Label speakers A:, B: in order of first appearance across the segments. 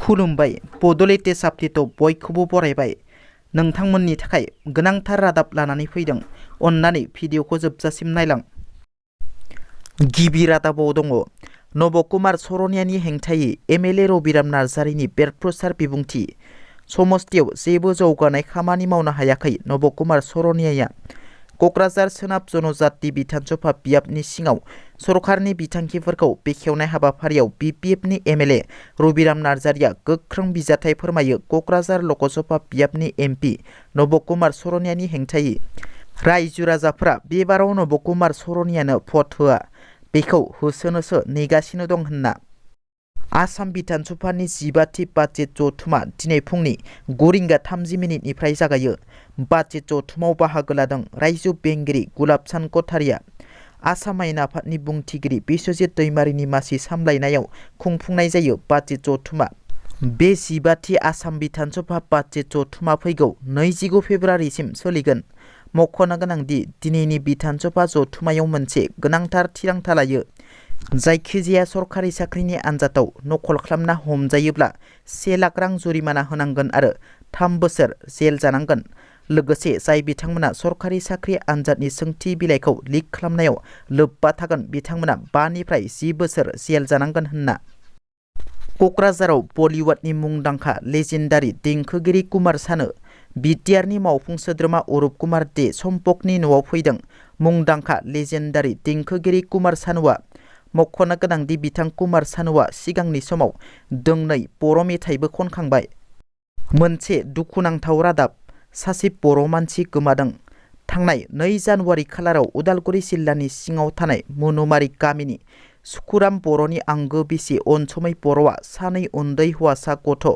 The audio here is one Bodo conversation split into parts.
A: खुलुमबाय बड'लेण्ड साबटिटआव बयखौबो बरायबाय। नोंथांमोननि थाखाय गोनांथार रादाब लानानै फैदों। अन्नानै भिडिअखौ जोबजासिम नायलां। गिबि रादाबाव दङ नबकुमार सरनियानि हेंथायै एमएलए रबिराम नार्जारिनि बेरफ्रुसार बिबुंथि। समस्तियाव जेबो जौगानाय खामानि मावनो हायाखै नबकुमार सरनियाया। क'क्राझार सोनाब जनजाति बिधानसभा बियाबनि सिङाव सरकारनि बिथांखिफोरखौ बेखेवनाय हाबाफारियाव बिपिएफनि एमएलए रबिराम नार्जारिया गोख्रों बिजाथाइ फोरमायो। क'क्राझार लकसभा बियाबनि एमपि नबकुमार सरनियानि हेंथायै रायजो राजाफोरा बे बाराव नबकुमार सरनियानो भट होआ, बेखौ होसोनोसो नेगासिनो दं होनना। आसाम बिधानसभानि 15थि बाजेट जथुमा दिनै फुंनि 9:30 जागायो। बाजेट जथुमाव बाहागो लादों रायजो बेंगिरि गुलाबसान कथारिया। आसाम आयेन आफादनि बुंथिगिरि बिश्वजित दैमारिनि मासि सामलायनायाव खुंफुंनाय जायो बाजेट जथुमा। बे 15थि आसाम बिधानसभा बाजेट जथुमा फैगौ 29 फेब्रुवारिसिम सोलिगोन। मख'नो गोनांदि दिनैनि बिधानसभा जथुमायाव मोनसे गोनांथार थिरांथा लायो। जायखिजाया सरकारि साख्रिनि आन्जादआव नकल खालामना हमजायोब्ला 1 लाख रां जुरिमाना होनांगोन आरो 3 बोसोर जेल जानांगोन। लोगोसे जाय बिथांमोना सरकारि साख्रि आन्जादनि सोंथि बिलाइखौ लिक खालामनायाव लोब्बा थागोन बिथांमोना 5 निफ्राय 10 बोसोर जेल जानांगोन होनना। क'क्राझाराव बलिउडनि मुंदांखा लेजेन्डारि देंखोगिरि कुमार सानु बिटिआरनि मावफुं सोद्रोमा अरुप कुमार दे सम्पकनि न'आव फैदों। मुंदांखा लेजेन्डारि देंखोगिरि कुमार सानुआ मख'नो गोनांदि बिथां कुमार सानुआ सिगांनि समाव दोंनै बर' मेथाइबो खनखांबाय। मोनसे दुखुनांथाव रादाब, सासे बर' मानसि गोमादों। थांनाय 2 जानुवारि खालाराव उदालगुरि जिल्लानि सिङाव थानाय मनुमारि गामिनि सुकुराम बर'नि आंगो बिसि अनसुमै बर'आ सानै उन्दै हौवासा गथ'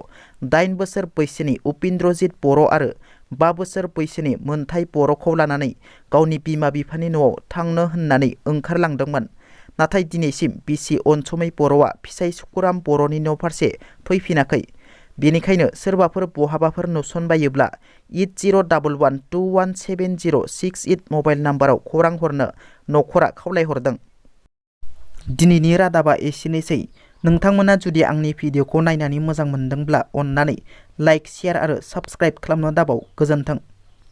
A: 8 बोसोर बैसोनि उपेन्द्रजित बर' आरो 5 बोसोर बैसोनि मोन्थाय बर'खौ लानानै गावनि बिमा बिफानि न'आव थांनो होननानै ओंखारलांदोंमोन। नाथाय दिनैसिम बिसि अनसुमै बर'आ फिसाइ सुकुराम बर'नि न' फारसे फैफिनाखै। बेनिखायनो सोरबाफोर बहाबाफोर नुसनबायोब्ला 8011217068 मबाइल नाम्बाराव खौरां हरनो न'खरा खावलायहरदों। दिनैनि रादाबा एसेनोसै। नोंथांमोना जुदि आंनि भिडिअखौ नायनानै मोजां मोनदोंब्ला अन्नानै लाइक, शेयार आरो साबस्क्राइब खालामनो दाबाव। गोजोन्थों।